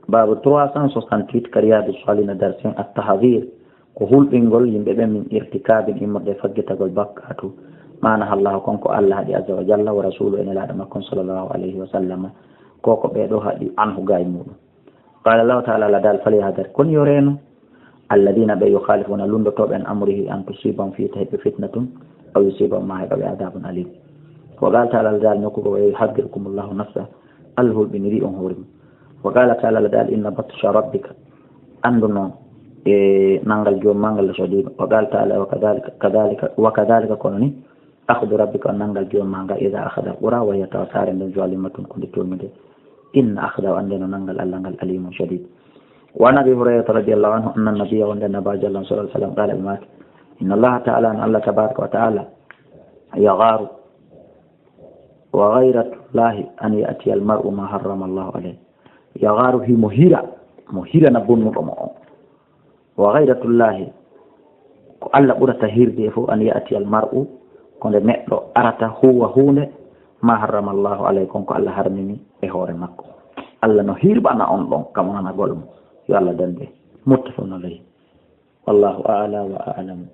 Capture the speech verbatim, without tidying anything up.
Baabu trois cent soixante-huit ka Riyadu Salihina, darsen at-tahdir, ko hulɓingol yimɓe ɓen min irtikabin, immorde faggitagol bakkatu, ma naha Allahu, kon ko Allah haɗi, azza wa jalla, wa rasulu, e Nelaaɗo makko on, sallallahu alayhi wa sallam, ko ko ɓee ɗoo haɗi, anhu, ga e muɗum. Qala Allahu taala, Allah dal, falyahdar, kon yo reeno, alladina, ɓe, yukhalifuna, lunndotooɓe, an amrihi, an tusibahum, fii ta heɓa ɓe fitnatun, aw yusibahum, ma heɓa ɓe adabun alim. Wa qala taala, Allah dal, nokku goo, wa yuhadhirukumullahu nafsah, Allah hulɓiniri on hoore mum. Wa qala taala, Allah dal, inna batsha rabbika, anndu noon e nanngal Joomi maa ngal, la shadid. Wa qala taala, wa kadhalika, kadhalika, wa kadhalika, kono ni, akhdu rabbika, on nanngal Joomi maa ngal, idha akhadha al-qura wa hiya, tawa saare nden, zalimatun, ko nde tooñunde. Inna akhdahu, annde no nanngal Allah ngal, alimun shadid. Wa an Abi Hurayrata radiyallahu anhu, anna nabiyya, wonde Nabaajo Allah, sallallahu alayhi wa sallam, qala, ɓe maaki, inna Allaha taala, no Allah tabaraka wa taala, yagharu, wa ghayratullahi an ya'tiya al-mar'u ma harrama Allahu alayh. Yagharu, himo hira, mo hirana bonnuɗo mo on. Wa ghayratullahi, ko Allah ɓurata hirde e fof, an ya'tiya al-mar'u, ko nde neɗɗo arata, huwa, huunde, ma harrama Allahu alayh, kon ko Allah harmini e hoore makko. Allah no hirɓana on ɗon, kam nanagol mo. Yo Allah dande. Muttafaqun alayhi. Wallahu a'la wa a'lamu.